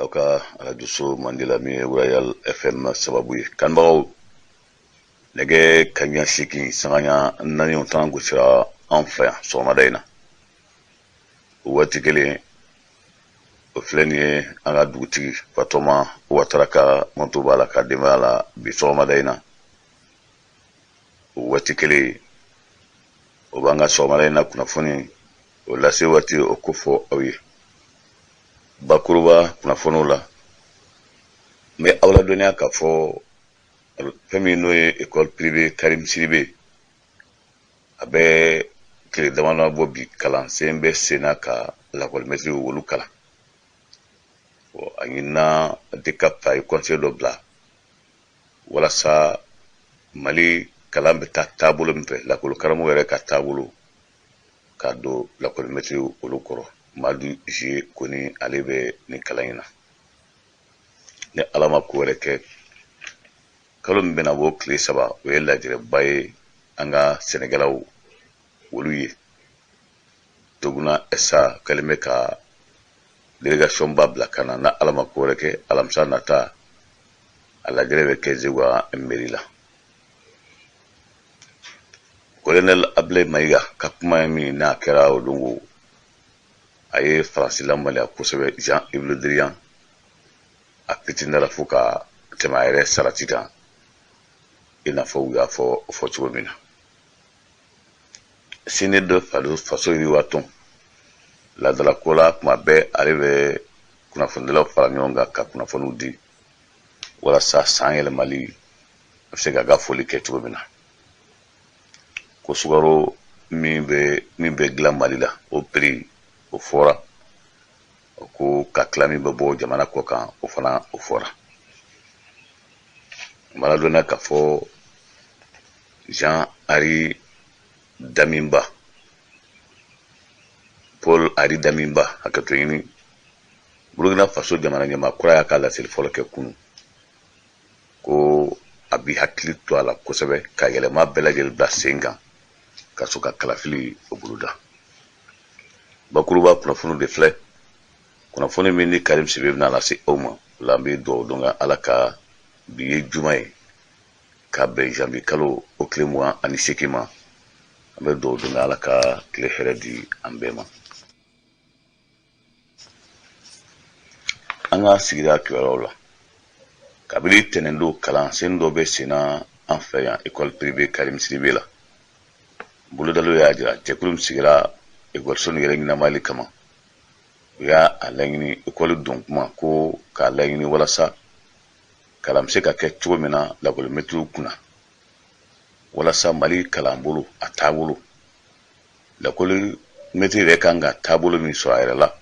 Aw ka arajoso mandi la min ye Royal FM sababu ye. Kanubagaw, nɛgɛ kanɲɛ 8 sanga ɲa 4 o tan gosira an fɛ yan sɔgɔmada in na. O waati kelen o filɛ nin ye, an ka dugutigi Fatɔma Watara ka moto b'a la ka denbaya la bi sɔgɔmada in na. O waati kelen o b'an ka sɔgɔmada in na kunnafoni o lase waati o ko fɔ aw ye. Bakuruba kunnafoniw la, n bɛ aw ladɔnniya k'a fɔ fɛn min n'o ye école privée Karim Sidibe, a bɛ tile damadɔ bɔ bi, kalansen bɛ sen na ka lakɔlimɛtiriw olu kalan. A ɲinina DCAP, a ye conseil dɔ bila walasa Mali kalan bɛ taa taabolo min fɛ, lakɔli karamɔgɔ yɛrɛ ka taabolo ka don lakɔlimɛtiriw olu kɔrɔ. Madu Zie kɔni, ale bɛ nin kalan in na. Ni Ala ma ko wɛrɛ kɛ, kalo min bɛna bɔ tile 3, o ye lajɛrɛba ye an ka sɛnɛkɛlaw olu ye. Toguna SA kɛlen bɛ ka délégation ba bila ka na. N'a Ala ma ko wɛrɛ kɛ, alamisa nata a lajɛrɛ bɛ kɛ Zeguwa mairie la. Colonel Ablaye Mayiga ka kuma ye min n'a kɛra o don, a ye Faransi lamaloya kosɛbɛ. Jean-Yves Le Drian a fitinɛra fo ka tɛmɛ a yɛrɛ sarati kan, i n'a fɔ u y'a fɔ fɔ cogo min na. Sini dɔ faso yiriwa tɔn laadalako la, kuma bɛɛ ale bɛ kunnafonidilaw fara ɲɔgɔn kan ka kunnafoniw di walasa san yɛlɛmali a bɛ se k'a ka foli kɛ cogo min na. Ko sukaro min bɛ dilan Mali la, o prix o fɔra, o ko ka tila min bɛ bɔ jamana kɔ kan, o fana o fɔra. N b'a ladɔnniya k'a fɔ Jean Henri Damiba, Paul Henri Damiba, hakɛto ɲini, Burukina Faso jamana ɲɛmaa kura y'a ka laseli fɔlɔ kɛ kunun ko a bi hakili to a la kosɛbɛ ka yɛlɛma bɛɛ lajɛlen bila sen kan ka sɔrɔ ka kalafili o boloda. Bakuruba kunnafoniw de filɛ, kunnafoni min ni Karim Sidibe bɛna lase aw ma. O la an bɛ dugawu don ka Ala ka bi ye juma ye ka bɛn janvier kalo o tile 28 ma. An bɛ dugawu don ka Ala ka tile hɛrɛ di an bɛɛ ma. An ka sigida kibaruyaw la, kabini tɛnɛndon kalansen dɔ bɛ sen na an fɛ yan école privée Karim Sidibe la. Bolodaliw y'a jira jɛkulu min sigira ekɔliso nin yɛrɛ ɲɛnamayali kama, u y'a laɲini ekɔli don kuma ko k'a laɲini walasa kalan bɛ se ka kɛ cogo min na lakɔlimɛtiriw kunna, walasa Mali kalanbolo a taabolo, lakɔli mɛtiri yɛrɛ kan ka taabolo min sɔrɔ a yɛrɛ la,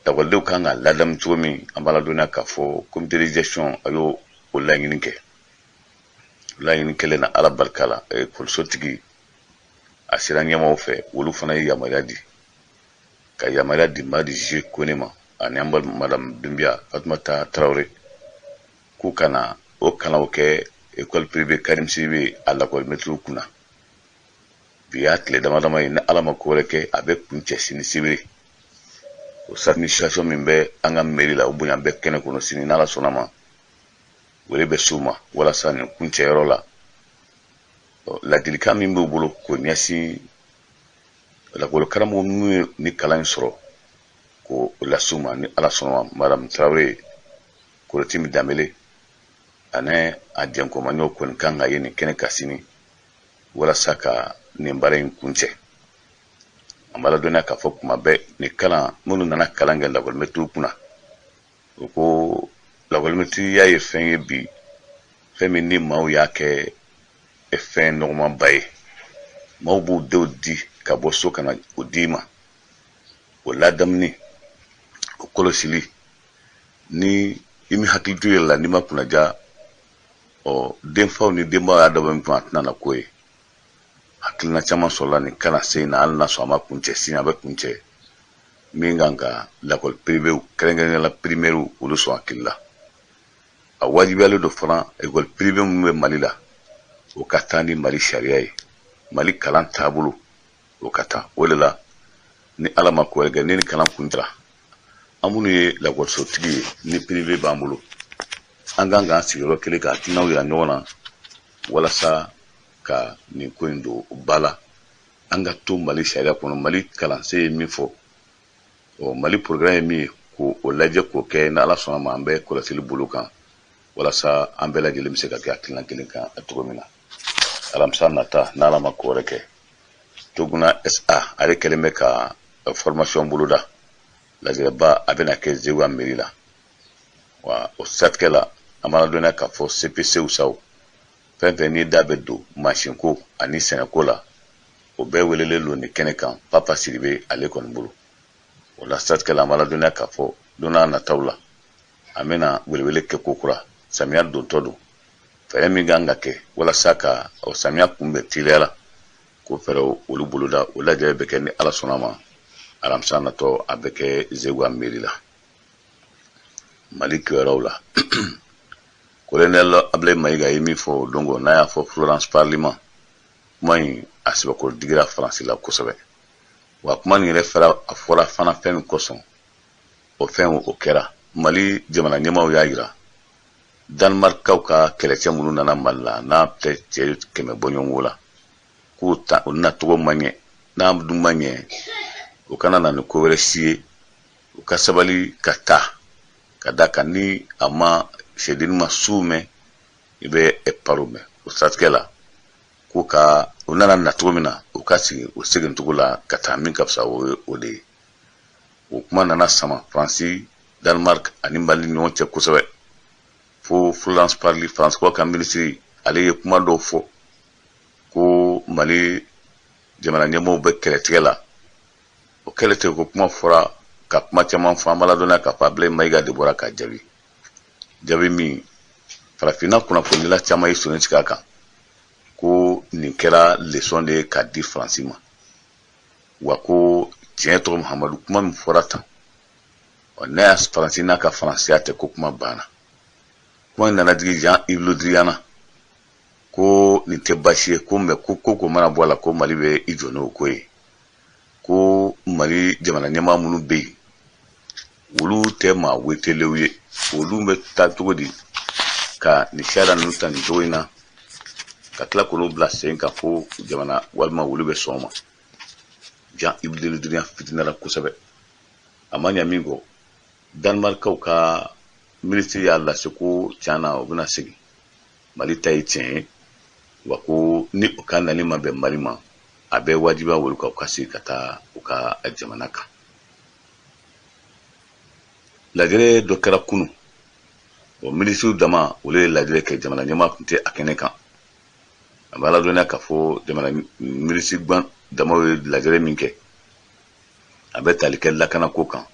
lakɔlidenw kan ka ladamu cogo min. An b'a ladɔnniya k'a fɔ comité de gestion a y'o o laɲini kɛ. Laɲini kɛlen na, Ala barika la, ekɔlisotigi a sera ɲɛmaaw fɛ, olu fana ye yamaruya di, ka yamaruya di Madi Zie Kone ma ani an balima madame Dunbiya Fatumata Tarawele k'u ka na o kalanw kɛ école privée Karim Sidibe a lakɔlimɛtiriw kunna. Bi y'a tile dama dama ye, ni Ala ma ko wɛrɛ kɛ, a bɛ kuncɛ sini sibiri. O administration min bɛ an ka mairie la, o bonya bɛ kɛnɛ kɔnɔ sini, n'Ala sɔnna ma, wele bɛ s'u ma walasa nin kuncɛyɔrɔ la, ladilikan min b'u bolo k'o ɲɛsin lakɔli karamɔgɔ minnu ye ni kalan in sɔrɔ, k'o las'u ma, ni Ala sɔnna ma. Madame Tarawele Korotimi Danbele ani a jɛnkɔmaɲɔgɔn kɔni kan ka ye nin kɛnɛ kan sini walasa ka nin baara in kuncɛ. An b'a ladɔnniya k'a fɔ kuma bɛɛ nin kalan minnu nana kalan kɛ lakɔlimɛtiriw kunna, o ko lakɔlimɛtiriya ye fɛn ye bi, fɛn min ni maaw y'a kɛ fɛn nɔgɔmanba ye. Maaw b'u denw di ka bɔ so ka na o d'i ma, o ladamuni, o kɔlɔsili, ni i mi hakili to i yɛrɛ la, n'i ma kunnaja, ɔ denfaw ni denbaw y'a dabɔ min kama, a tɛna na ko ye. Hakilina caman sɔrɔla nin kalansen in na, hali n'a sɔrɔ a ma kuncɛ sini, a bɛ kuncɛ min kan ka lakɔli privéw, kɛrɛnkɛrɛnnenya la primaire, olu sɔn hakili la. A wajibiyalen don fana, école privée minnu bɛ Mali la, o ka taa ni Mali sariya ye, Mali kalan taabolo o ka taa. O de la, ni Ala ma ko wɛrɛ kɛ, ni kalan kun taara An minnu ye lakɔlisotigi ye ni privé b'an bolo, an kan k'an sigiyɔrɔ kelen ka hakilinaw yira ɲɔgɔn na walasa ka nin ko in don ba la. An ka to Mali sariya kɔnɔ, Mali kalansen ye min fɔ, ɔ Mali programme ye min ye, k'o lajɛ k'o kɛ. Ni Ala sɔnna ma, an bɛ kɔlɔsili bolo kan walasa an bɛɛ lajɛlen bɛ se ka kɛ hakilina kelen kan cogo min na. Alamisa nata, n'Ala ma ko wɛrɛ kɛ, Toguna SA ale kɛlen bɛ ka formation boloda lajɛrɛba, a bɛna kɛ Zeguwa mairie la. Wa o siratigɛ la, an b'a ladɔnniya k'a fɔ CPC saw fɛn fɛn n'i da bɛ don mansinko ani sɛnɛko la, o bɛɛ welelen don nin kɛnɛ kan Papa Sidibe ale kɔni bolo. O la siratigɛ la, an b'a ladɔnniya k'a fɔ don n'a nataw la, an bɛna welewele kɛ ko kura. Samiya dontɔ don, fɛɛrɛ min kan ka kɛ walasa ka o samiya kunbɛn teliya la, k'o fɛɛrɛw olu boloda. O lajɛ bɛ kɛ ni Ala sɔnna ma alamisa natɔ, a bɛ kɛ Zeguwa mairie la. Mali kibaruyaw la, colonel Ablaye Mayiga ye min fɔ o don, n'a y'a fɔ Florence Parly ma, kuma in a sɛbɛkɔrɔ digira Faransi la kosɛbɛ. Wa kuma nin yɛrɛ fɛra, a fɔra fana fɛn min kosɔn, o fɛn o kɛra, Mali jamana ɲɛmaaw y'a yira Danemarkaw ka kɛlɛcɛ minnu nana Mali la, n'a tɛ cɛ 100 bɔɲɔgɔnko la, k'u ta u nacogo ma ɲɛ. N'a dun ma ɲɛ, o kana na ni ko wɛrɛ si ye, u ka sabali ka taa ka da kan. Ni a ma sɛdennin ma su mɛn, i bɛ paro mɛn. O siratigɛ la, ko ka u nana na cogo min na, u ka sigi o segin cogo la ka taa, min ka fisa o ye o de ye. O kuma nana sama Faransi, Danemark ani Mali ni ɲɔgɔn cɛ kosɛbɛ, fo Florence Parly, Faransi ka minisiri, ale ye kuma dɔw fɔ ko Mali jamana ɲɛmɔgɔw bɛ kɛlɛtigɛ la. O kɛlɛtigɛ ko kuma fɔra ka kuma caman fɔ. An b'a ladɔnniya k'a fɔ Ablaye Mayiga de bɔra k'a jaabi, jaabi min farafinna kunnafonidila caman ye sɔnni tigɛ a kan, ko nin kɛra leçon de ye k'a di Faransi ma. Wa ko tiɲɛ tɔgɔ Muhamadu, kuma min fɔra tan, ɔ ne y'a Faransi n'a ka faransiya tɛ ko kuma banna. Kuma in nana digi Jean Yves Le Drian na ko nin tɛ baasi ye, ko mɛ ko ko ko mana bɔ a la, ko Mali bɛ i jɔ n'o ko ye, ko Mali jamana ɲɛmaa minnu bɛ yen, olu tɛ maa wetelew ye, olu bɛ taa cogo di ka nin sariya ninnu ta nin cogo in na, ka tila k'olu bila sen kan fo jamana walima olu bɛ sɔn o ma. Jean Yves Le Drian fitinɛra kosɛbɛ. A ma ɲɛ min kɔ, Danemarkaw ka minisiri y'a lase ko tiɲɛ na, u bɛna segin, Mali ta ye tiɲɛ ye, wa ko ni u ka nali ma bɛn Mali ma, a bɛ wajibiya olu kan u ka segin ka taa u ka jamana kan. Lajɛrɛ dɔ kɛra kunu, o minisiriw dama olu ye lajɛrɛ kɛ, jamana ɲɛmaa tun tɛ a kɛnɛ kan. A b'a ladɔnniya k'a fɔ jamana minisiri damaw ye lajɛrɛ min kɛ, a bɛ tali kɛ lakanako kan,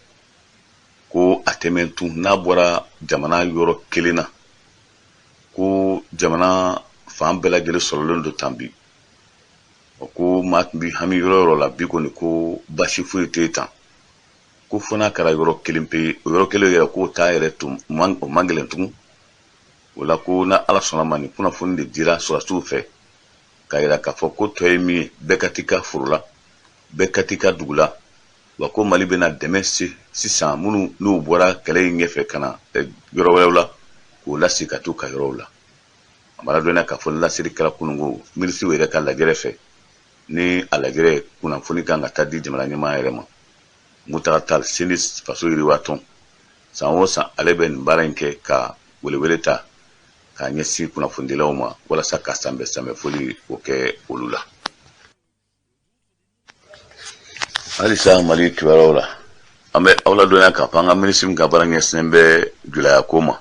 ko a tɛ tun n'a bɔra jamana yɔrɔ kelen na, ko jamana fan bɛɛ lajɛlen sɔrɔlen don tan bi. O ko maa tun bi hami yɔrɔ yɔrɔ la bi kɔni, ko baasi foyi tɛ tan, ko fo n'a kɛra yɔrɔ kelen pe, o yɔrɔ kelen yɛrɛ k'o t'a yɛrɛ tun o man gɛlɛn tugun. O la ko na Ala sɔnna ma, nin kunnafoni de dira sɔrɔdasiw fɛ k'a yira k'a fɔ ko tɔ ye min ye, bɛɛ ka t'i ka foro la, bɛɛ ka t'i ka dugu la. Wa ko Mali bɛna dɛmɛ se sisan minnu n'u bɔra kɛlɛ in ɲɛfɛ ka na yɔrɔ wɛrɛw la, k'o lase ka t'u ka yɔrɔw la. A b'a ladɔnniya k'a fɔ laseli kɛra kununko minisiriw yɛrɛ ka lajɛrɛ fɛ, ni a lajɛrɛ kunnafoni kan ka taa di jamana ɲɛmaa yɛrɛ ma. Mutaga Tall, CNIS, Faso Yiriwa Tɔn, san o san ale bɛ nin baara in kɛ ka welewele ta k'a ɲɛsin kunnafonidilaw ma walasa ka sanbɛ sanbɛ foli o kɛ olu la. Halisa Mali kibaruyaw la, an bɛ aw ladɔnniya k'a fɔ an ka minisiri min ka baara ɲɛsinnen bɛ julaya ko ma,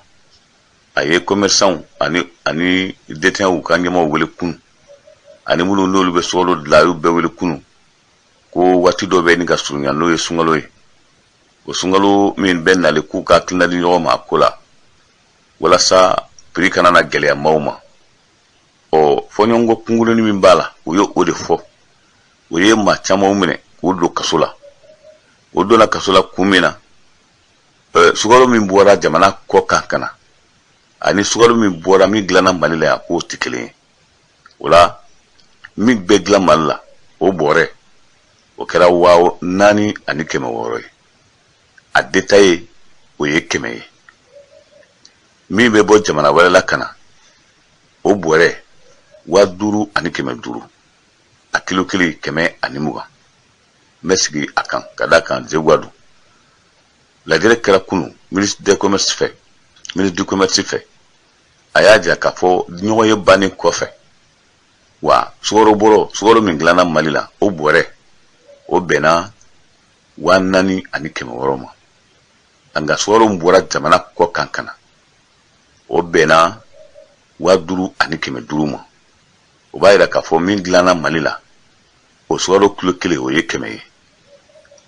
a ye commerçant ani détaillants ka ɲɛmaaw wele kunun, ani minnu n'olu bɛ sukaro dilan, a y'u bɛɛ wele kunun, ko waati dɔ bɛ nin ka surunya, n'o ye sunkalo ye. O sunkalo min bɛ nale, k'u ka hakilina di ɲɔgɔn ma a ko la walasa prix kana na gɛlɛya maaw ma. Ɔ fɔɲɔgɔnkɔ kunkurunin min b'a la, u ye o de fɔ. O ye maa camanw minɛ k'u don kaso la. O donna kaso la kun min na, sukaro min bɔra jamana kɔ kan ka na ani sukaro min bɔra min dilanna Mali la yan, k'o tɛ kelen ye. O la min bɛ dilan Mali la, o bɔrɛ o kɛra 4600 ye. A détaillé, o ye 100 ye. Min bɛ bɔ jamana wɛrɛ la ka na, o bɔrɛ 5500, a kilo kelen 120. N bɛ sigi a kan ka d'a kan zeguwa don. Lajɛrɛ kɛra kunu ministre des commerce fɛ, ministre du commerce fɛ. A y'a jira k'a fɔ ɲɔgɔn ye bannen kɔfɛ wa, sukaro bɔrɔ, sukaro min dilanna Mali la, o bɔrɛ o bɛnna 4600 ma. Nka sukaro min bɔra jamana kɔ kan ka na, o bɛnna 5500 ma. O b'a yira k'a fɔ min dilanna Mali la, o sukaro kilo kelen, o ye 100 ye.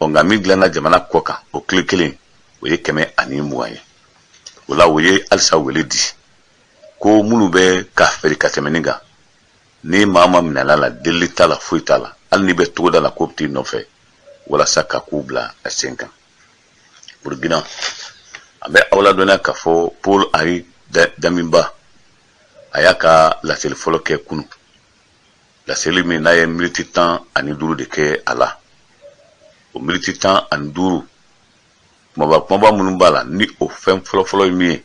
Ɔ, nka min dilanna jamana kɔ kan, o kilo kelen, o ye 120 ye. O la, o ye halisa wele di ko minnu bɛ ka feere ka tɛmɛ nin kan, ni maa ma minɛla la, delili t'a la, foyi t'a la, hali n'i bɛ togoda la, k'o bɛ t'i nɔfɛ walasa ka kow bila a sen kan. Burukina, an bɛ aw ladɔnniya k'a fɔ Paul Henri Damiba, a y'a ka laseli fɔlɔ kɛ kunu, laseli min n'a ye miniti 15 de kɛ a la. O miniti 15, kumaba kumaba minnu b'a la, ni o fɛn fɔlɔfɔlɔ ye min ye,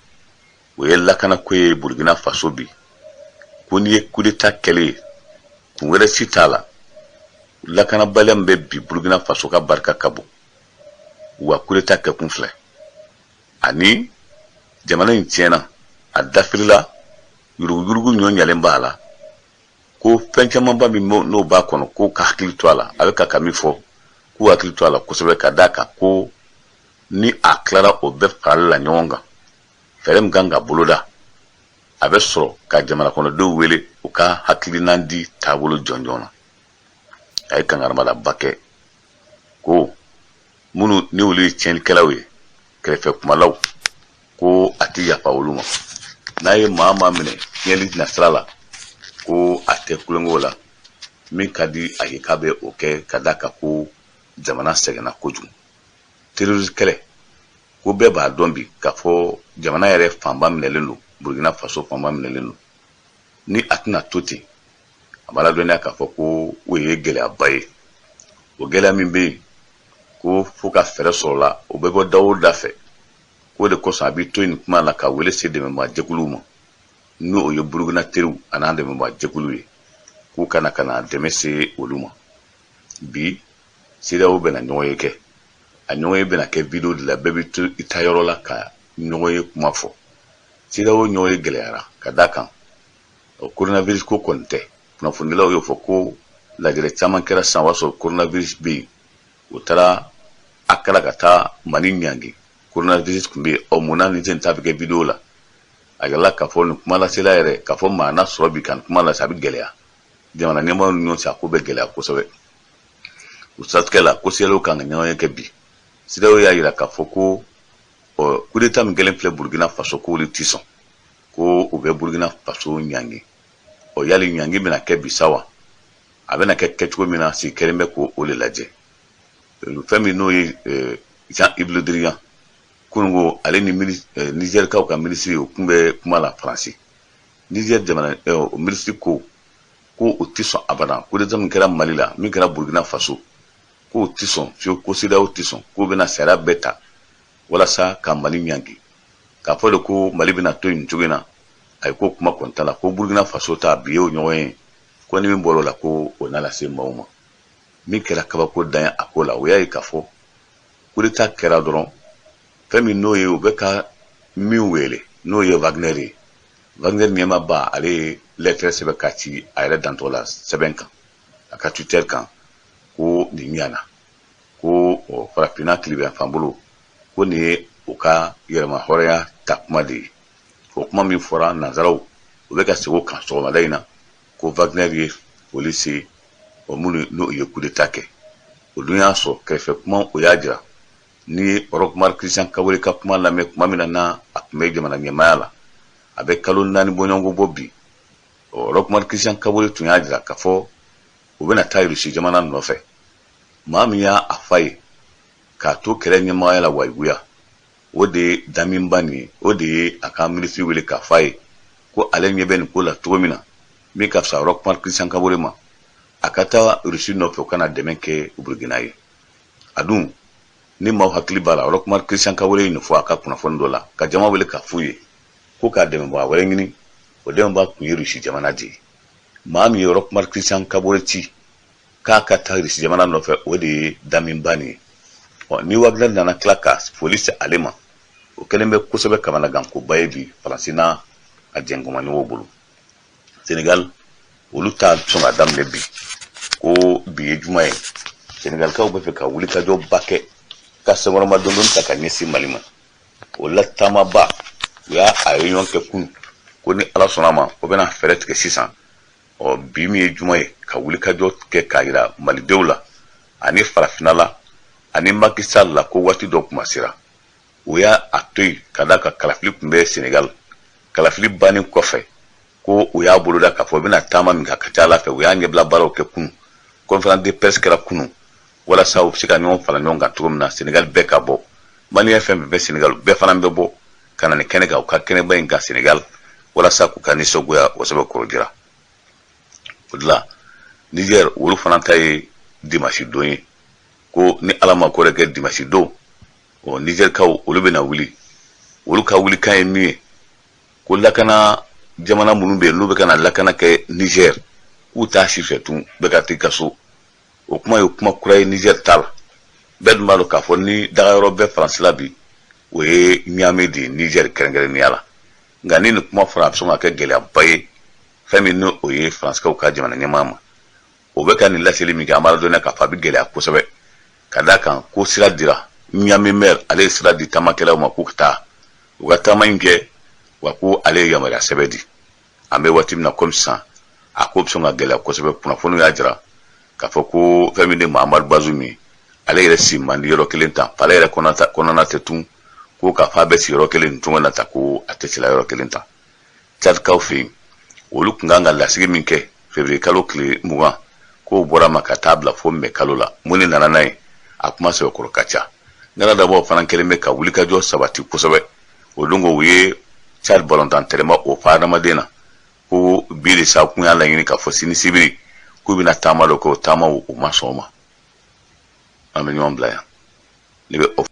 o ye lakanako ye Burukina Faso bi. Ko n'i ye kudeta kɛlen ye, kun wɛrɛ si t'a la, lakanabaliya min bɛ bi Burukina Faso ka barika ka bon wa, kudeta kɛkun filɛ. Ani jamana in tiɲɛna, a dafirila, yuruguyurugu ɲɔ ɲalen b'a la, ko fɛn camanba min n'o b'a kɔnɔ, ko ka hakili to a la. A bɛ ka min fɔ, k'u hakili to a la kosɛbɛ, ka d'a kan ko ni a tilara o bɛɛ farali la ɲɔgɔn kan, fɛɛrɛ min kan ka boloda, a bɛ sɔrɔ ka jamana kɔnɔdenw wele u ka hakilinan di taabolo jɔnjɔn na. A ye kangarimada kɛ ko minnu ni olu ye tiɲɛnikɛlaw ye, kɛrɛfɛ kumalaw, ko a tɛ yafa olu ma. N'a ye maa maa minɛ tiɲɛli nasira la, ko a tɛ tulonkɛ la. Min ka di a ye, k'a bɛ o kɛ, ka d'a kan ko jamana sɛgɛnna kojugu. Terrorisme kɛlɛ ko, bɛɛ b'a dɔn bi k'a fɔ jamana yɛrɛ fanba minɛlen don, Burukina Faso fanba minɛlen don. Ni a tɛna to ten, a b'a ladɔnniya k'a fɔ ko o ye gɛlɛyaba ye. O gɛlɛya min bɛ yen, ko fo ka fɛɛrɛ sɔrɔ la, o bɛ bɔ da o da fɛ. K'o de kosɔn a bɛ to nin kuma la ka wele se dɛmɛbaa jɛkuluw ma, n'o ye Burukina teriw an'an dɛmɛbaa jɛkulu ye, k'u kana ka na dɛmɛ se olu ma. Bi CEDEAO bɛna ɲɔgɔn ye kɛ. A ɲɔgɔn ye bɛna kɛ vidéo de la, bɛɛ bɛ to i ta yɔrɔ la ka ɲɔgɔn ye kuma fɔ. CEDEAO ɲɔgɔn ye gɛlɛyara ka d'a kan coronavirus ko kɔni tɛ. Kunnafonidilaw y'o fɔ ko lajɛrɛ caman kɛra sisan, o y'a sɔrɔ coronavirus bɛ yen. U taara a kɛra ka taa Mali ɲangi, coronavirus tun bɛ yen. Ɔ, munna nin sen ta bɛ kɛ vidéo la? A yirala k'a fɔ nin kuma lasela yɛrɛ, k'a fɔ maa na sɔrɔ bi ka nin kuma lase, a bɛ gɛlɛya jamana ɲɛmaaw ni ɲɔgɔn cɛ, a ko bɛ gɛlɛya kosɛbɛ. O siratigɛ la, ko CEDEAO kan ka ɲɔgɔn ye kɛ bi. CEDEAO y'a yira k'a fɔ ko ɔ coup d'état min kɛlen filɛ Burukina Faso, k'olu ti sɔn, ko u bɛ Burukina Faso ɲangi. Ɔ, yali ɲangi bɛna kɛ bi sa wa? A bɛna kɛ kɛcogo min na, sigi kɛlen bɛ k'o de lajɛ. Fɛn min n'o ye Jean-Yves Le Drian, kununko ale ni Nizɛrikaw ka minisiri, o tun bɛ kuma la Faransi. Nizɛri jamana o minisiri ko ko o tɛ sɔn abada, coup d'état min kɛra Mali la, min kɛra Burukina Faso, k'o tɛ sɔn fiyewu, ko CEDEAO tɛ sɔn, k'o bɛna sariya bɛɛ ta walasa ka Mali ɲangi. K'a fɔ de ko Mali bɛna to nin cogo in na, ayi, ko kuma kɔni t'a la. Ko Burukina Faso ta bi ye o ɲɔgɔn ye, ko ni min bɔra o la, ko o n'a lase maaw ma. Min kɛra kabako dan ye a ko la, o y'a ye k'a fɔ coup d'état kɛra dɔrɔn, fɛn min n'o ye u bɛ ka min wele n'o ye Wagner ye, Wagner ɲɛmaaba, ale ye lɛtɛrɛ sɛbɛn ka ci a yɛrɛ dantɔ la sɛbɛn kan, a ka Twitter kan, ko nin ɲana, ko farafinna tilebin bolo, ko nin ye u ka yɛrɛma hɔrɔnya ta kuma de ye. O kuma min fɔra, nanzaraw u bɛ ka segin o kan sɔgɔmada in na, ko Wagner ye foli se o minnu n'o ye coup d'état kɛ. O dun y'a sɔrɔ kɛrɛfɛ kuma, o y'a jira ni Roch Marc Christian Kaboré ka kuma lamɛn kuma min na, n'a a tun bɛ jamana ɲɛmaaya la, a bɛ kalo 4 bɔɲɔgɔnko bɔ bi, Roch Marc Christian Kaboré tun y'a jira k'a fɔ u bɛna taa Rusi jamana nɔfɛ. Maa min y'a fa ye k'a to kɛlɛ ɲɛmɔgɔya la Wayiguya, o de ye Damiba nin ye. O de ye a ka minisiri wele k'a f'a ye ko ale ɲɛ bɛ nin ko la cogo min na, min ka fisa Roch Marc Christian Kaboré ma, a ka taa Rusi nɔfɛ, u kana dɛmɛ kɛ Burukina ye. A dun Ni maaw hakili b'a la, Roch Marc Christian Kaboré ye nin fɔ a ka kunnafoni dɔ la, ka jama wele k'a f'u ye ko k'a dɛmɛbaga wɛrɛ ɲini. O dɛmɛbaga tun ye Rusi jamana de ye. Maa min ye Roch Marc Christian Kaboré ci k'a ka taa Rusi jamana nɔfɛ, o de ye Damiba nin ye. Ɔ, ni Wagner nana tila ka foli se ale ma, o kɛlen bɛ kosɛbɛ kamanagankoba ye bi Faransi n'a a jɛnkɔmaɲɔgɔnw bolo. Senegal, olu ta sɔn ka daminɛ bi, ko bi ye juma ye. Senegalikaw bɛ fɛ ka wulikajɔba kɛ ka senkɔrɔma dondon ta ka ɲɛsin Mali ma. O la taamaba, u y'a a réunion kɛ kunun, ko ni Ala sɔnna a ma, o bɛna fɛɛrɛ tigɛ sisan. Ɔ, bi min ye juma ye, ka wulikajɔ kɛ k'a yira malidenw la ani farafinna la ani Macky Sall la ko waati dɔ kuma sera. O y'a a to yen ka d'a kan kalafili tun bɛ Senegal. Kalafili bannen kɔfɛ, ko u y'a boloda k'a fɔ u bɛna taama min kɛ, a ka ca Ala fɛ, u y'a ɲɛbila baaraw kɛ kunun. Conférence de presse kɛra kunun walasa u bɛ se ka ɲɔgɔn fara ɲɔgɔn kan cogo min na, Senegal bɛɛ ka bɔ. Maliyɛn fɛn fɛn bɛ Senegal, bɛɛ fana bɛ bɔ ka na nin kɛnɛ kan, u ka kɛnɛba in kan Senegal, walasa k'u ka nisɔngoya o sɛbɛn kɔrɔ jira. O de la Niger, olu fana ta ye dimanche don ye, ko ni Ala ma ko wɛrɛ kɛ, dimanche don, ɔ, Nizɛrikaw, olu bɛna wuli. Olu ka wulikan ye min ye, ko lakana jamana minnu bɛ yen, n'u bɛ ka na lakana kɛ Nizɛr, k'u t'a si fɛ tun, bɛɛ ka t'i ka so. O kuma ye kuma kura ye Nizɛr ta la. Bɛɛ dun b'a dɔn k'a fɔ ni dagayɔrɔ bɛ Faransi la bi, o ye Niamey de ye Nizɛr kɛrɛnkɛrɛnnenya la. Nka ni nin kuma fɔra, a bɛ sɔn ka kɛ gɛlɛyaba ye fɛn min ni o ye Faransikaw ka jamana ɲɛmaa ma. O bɛ ka nin laseli min kɛ, an b'a ladɔnniya k'a fɔ a bɛ gɛlɛya kosɛbɛ, ka d'a kan ko sira dira. Niamey maire, ale ye sira di taamakɛlaw ma k'u ka taa u ka taama in kɛ, wa ko ale ye yamaruya sɛbɛn di. An bɛ waati min na komi sisan, a ko bɛ sɔn ka gɛlɛya kosɛbɛ. Kunnafoniw y'a jira k'a fɔ ko fɛn min de Mahamadu Bazoum ye, ale yɛrɛ si man di yɔrɔ kelen ta, ale yɛrɛ kɔnɔna tɛ tun ko k'a fɔ a bɛ si yɔrɔ kelen nin cogo na ta, ko a tɛ se la yɔrɔ kelen ta. Tchadkaw fɛ yen, olu tun kan ka lasigi min kɛ février kalo tile 20, k'o bɔra ma ka taa bila fo mai kalo la. Mun de nana n'a ye? A kuma sɛbɛkɔrɔ ka ca. Ŋana dabaw fana kɛlen bɛ ka wulikajɔ sabati kosɛbɛ. O don ko u ye Tchad balontan tɛrɛma o fa adamaden na, ko bi de sa kun y'a laɲini k'a fɔ sini sibiri k'u bɛna taama dɔ kɛ. O taamaw, u ma sɔn o ma. An bɛ ɲɔgɔn bila yan, ne bɛ